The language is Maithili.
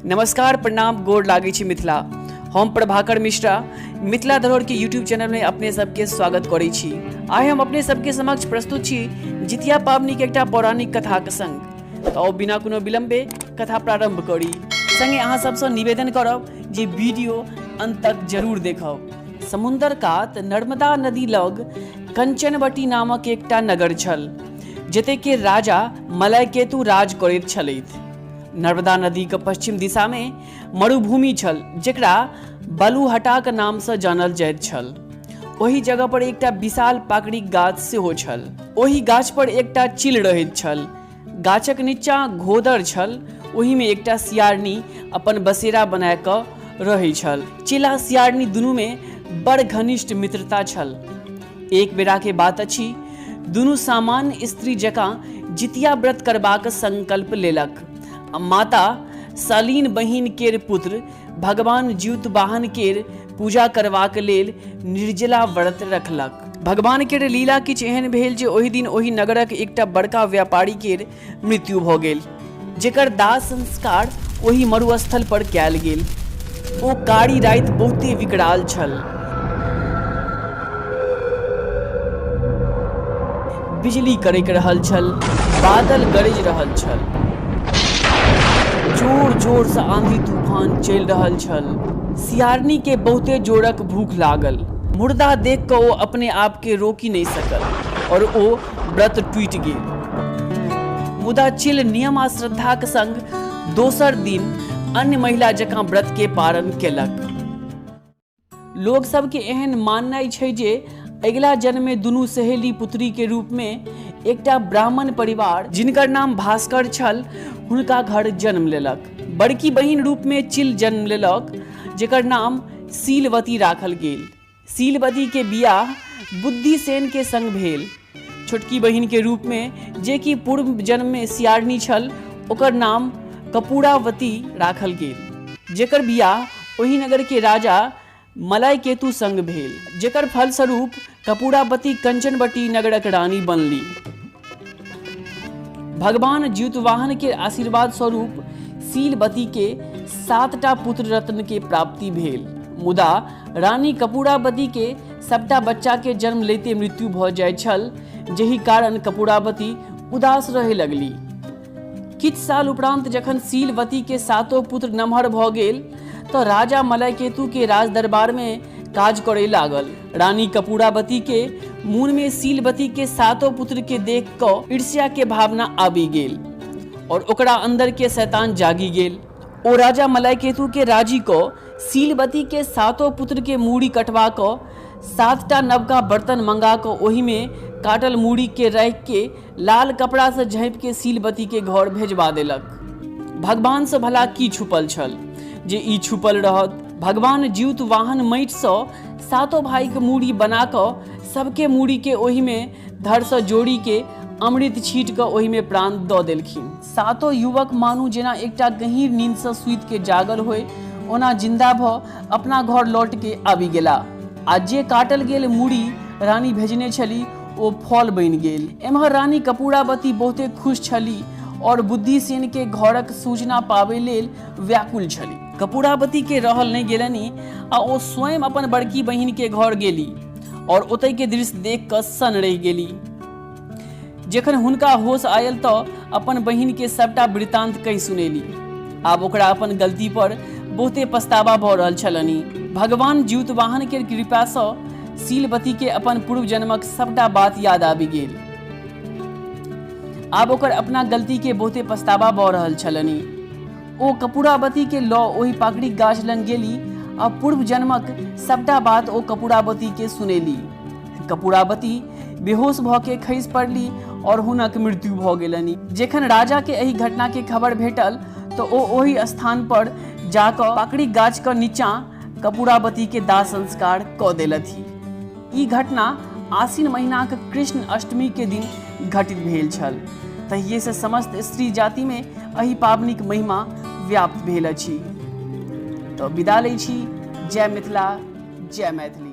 नमस्कार, प्रणाम, गोर लागै छी मिथिला। हम प्रभाकर मिश्रा मिथिला धरोहर के यूट्यूब चैनल में अपने सबके स्वागत करै छी। आइ हम अपने सबके समक्ष प्रस्तुत छी जितिया पाबनि के एकटा पौराणिक कथाक संग। तऽ आउ बिना कोनो विलम्बे कथा प्रारंभ करी। संगे अहाँ सबसँ निवेदन करब जे वीडियो अंत तक जरूर देखब। समुन्दर कात नर्मदा नदी लग कंचनवटी नामक एकटा नगर छल, जतय के राजा मलयकेतु राज करैत छलथि। नर्मदा नदीक पश्चिम दिशामे मरुभूमि छल, जकरा बलुहटाक नामसँ जानल जाइत छल। ओहि जगह पर एकटा विशाल पाकड़िक गाछ सेहो छल। ओहि गाछ पर एकटा चील रहैत छल। गाछक नीचाँ घोदर छल, ओहिमे एकटा सियारनी अपन बसेरा बना कऽ रहैत छल। चील आ सियारनी दुनूमे बड़ घनिष्ठ मित्रता छल। एक बेराके बात अछि, दुनू सामान्य स्त्री जकाँ जितिया व्रत करबाक संकल्प लेलक आ माता शालीन बहिन केर पुत्र भगवान ज्यूतवाहन केर पूजा करबाक लेल निर्जला व्रत रखलक। भगवान केर लीला किछु एहन भेल जे ओहि दिन ओहि नगरक एकटा बड़का व्यापारी केर मृत्यु भऽ गेल, जेकर दाह संस्कार ओहि मरुस्थल पर कयल गेल। ओ कारी राति बहुते विकराल छल। बिजली कड़कि रहल छल, बादल गरजि रहल छल, जोर जोर से आंधी तूफान चलि रहल छल। सियारनी के बहुते जोरक भूख लागल। मुर्दा देख कऽ ओ अपने आप के रोकि नहि सकल और ओ व्रत टूटि गेल। मुदा चिल नियम आ श्रद्धाक संग दोसर दिन अन्य महिला जकाँ व्रत के पारण केलक। लोक सबके एहन माननाइ छै जे अगिला जन्म में दुनू सहेली पुत्री के रूप में एकटा ब्राह्मण परिवार जिनकर नाम भास्कर छल हुनका घर जन्म लेलक। बड़की बहिन रूप में चिल जन्म लेलक, जेकर नाम शीलवती राखल गेल। शीलवती के बियाह बुद्धिसेन के संग भेल। छोटकी बहिन के रूप में जे कि पूर्व जन्म में सियारनी छल, ओकर नाम कपूरावती राखल गेल, जेकर बियाह ओहि नगर के राजा मलयकेतु संग भेल, जेकर फलस्वरूप कपूरावती कंचनवटी नगरक रानी बनली। भगवान ज्यूतवाहन के आशीर्वाद स्वरूप शीलवती के 7टा पुत्र रत्न के प्राप्ति भेल, मुदा रानी कपूरावती के सबटा बच्चा के जन्म लेते मृत्यु भऽ जाइत छल, जेहि कारण कपूरावती उदास रहे लगली। किछु साल उपरांत जखन शीलवती के सातो पुत्र नमहर भऽ गेल तऽ राजा मलयकेतु के राज दरबार में काज करे लागल। रानी कपूरावती के मोन में शीलवती के सातो पुत्र के देख कऽ ईर्ष्या के भावना आबि गेल और ओकरा अंदर के शैतान जागि गेल। ओ राजा मलयकेतु के राजी कऽ शीलवती के सातो पुत्र के मूड़ी कटवा कऽ 7टा नवका बर्तन मंगा कऽ ओहि में काटल मूड़ी के राखि के लाल कपड़ा से झाँपि के शीलवती के घर भेजवा देलक। भगवान से भला की छुपल छल जे ई छुपल रहत। भगवान जीवत वाहन माटि से सातो भाई के मूड़ी बना कऽ सबके मूड़ी के ओहि में धर से जोड़ी के अमृत छीट कऽ ओहि में प्राण दऽ देलखिन। सातो युवक मानू जेना एकटा गहींर नींद से सुति के जागल होय, ओना जिंदा भऽ अपना घर लौट के आबि गेला आ जे काटल गेल मूड़ी रानी भेजने छली ओ फल बनि गेल। एम्हर रानी कपूरावती बहुते खुश छली और बुद्धिसेन के घरक सूचना पाबै लेल व्याकुल छली। कपूरावती के रहल नहि गेलनि आ ओ स्वयं अपन बड़की बहिन के घर गेली और ओतय के दृश्य देख कऽ सन्न रहि गेली। जखन हुनका होश आयल तऽ अपन बहिन के सबटा वृत्तांत कहि सुनेली। आब ओकरा अपन गलती पर बहुते पछतावा भऽ रहल छलनि। भगवान ज्यूतवाहन के कृपा सँ शीलवती के अपन पूर्व जन्मक सबटा बात याद आबि गेल। आब ओकर अपना गलती के बहुते पछतावा भऽ रहल छलनि। ओ कपूरावती के लऽ ओहि पाकड़िक गाछ लग गेली आ पूर्व जन्मक सबटा बात ओ कपूरावती के सुनेली। कपूरावती बेहोश भऽ के खसि पड़ली और हुनक मृत्यु भऽ गेलनि। जखन राजा के एहि घटना के खबर भेटल तऽ ओ ओहि स्थान पर जा कऽ पाकड़िक गाछ के नीचा कपूरावती के दाह संस्कार कऽ देलथि। ई घटना आश्विन महीनाक कृष्ण अष्टमी के दिन घटित भेल छल। तहिये से समस्त स्त्री जाति में एहि पाबनिक महिमा व्याप्त भेल अछि। तऽ विदा लै छी। जय मिथिला, जय मैथिली।